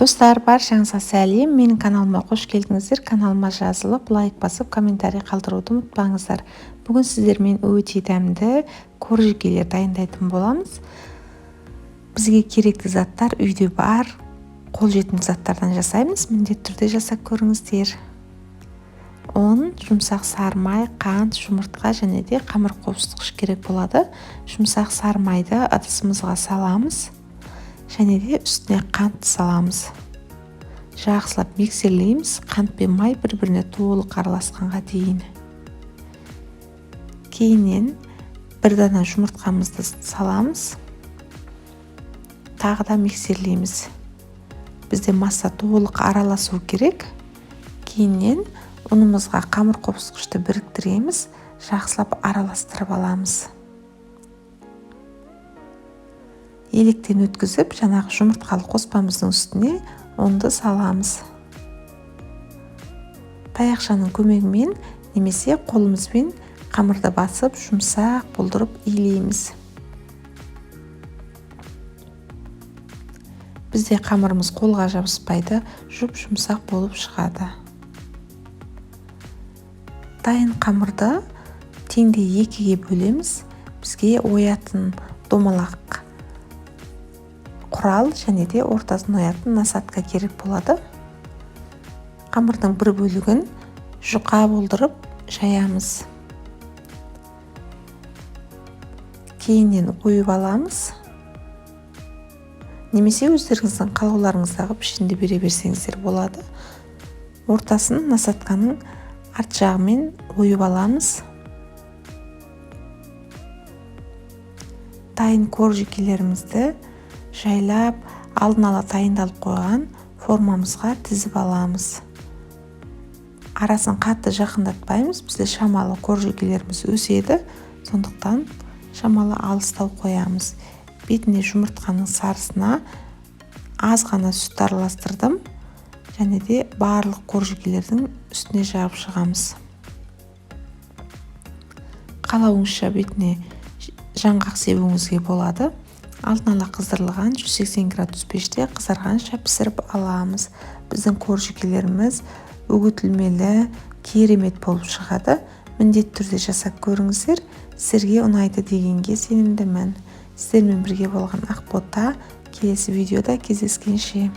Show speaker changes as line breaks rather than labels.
Достар, баршаңызға сәлем! Менің каналыма қош келдіңіздер. Каналыма жазылып, лайк басып, комментарий қалдыруды ұмытпаңыздар. Бүгін сіздермен өте дәмді коржикелер дайындайтын боламыз. Бізге керекті заттар үйде бар, қолжетімді заттардан жасаймыз. Міндетті түрде жасап көріңіздер. Ұн, жұмсақ сары май, қант, жұмыртқа және де қамыр қопсытқыш керек болады. Жұмсақ сары майды ыдысымызға саламыз және де үстіне қантты саламыз. Жақсылап миксерлейміз, қант пен май бір-біріне толық араласқанға дейін. Кейіннен бір дана жұмыртқамызды саламыз. Тағы да миксерлейміз. Бізде масса толық араласу керек. Кейіннен ұнымызға қамыр қопсытқышты біріктіреміз, жақсылап араластырып аламыз. Електен өткізіп, жаңағы жұмыртқалы қоспамыздың үстіне ұнды саламыз. Таяқшаның көмегімен немесе қолымызбен қамырды басып, жұмсақ болдырып илейміз. Бізде қамырымыз қолға жабыспайды, жұп-жұмсақ болып шығады. Дайын қамырды теңдей екіге бөлеміз. Бізге оятын домалақ құрал және де ортасын оятын насадка керек болады. Қамырдың бір бөлігін жұқа болдырып жаямыз. Кейіннен ойып аламыз. Немесе өздеріңіздің қалауларыңыздағы пішінді бере берсеңіздер болады. Ортасын насадканың арт жағымен ойып аламыз. Дайын коржикелерімізді жайлап алдын ала дайындалып қойған формамызға тізіп аламыз. Арасын қатты жақындатпаймыз, бізде шамалы коржикелеріміз өседі, сондықтан шамалы алыстау қоямыз. Бетіне жұмыртқаның сарысына аз ғана сүт араластырдым және де барлық коржикелердің үстіне жағып шығамыз. Қалауыңызша бетіне жаңғақ себуіңізге болады. Алдын ала қыздырылған 180 градус пеште қызарғанша пісіріп аламыз. Біздің коржикелеріміз үгітілмелі, керемет болып шығады. Міндетті түрде жасап көріңіздер. Сіздерге ұнайды дегенге сенімдімін. Сіздермен бірге болған Ақбота. Келесі видеода кездескенше.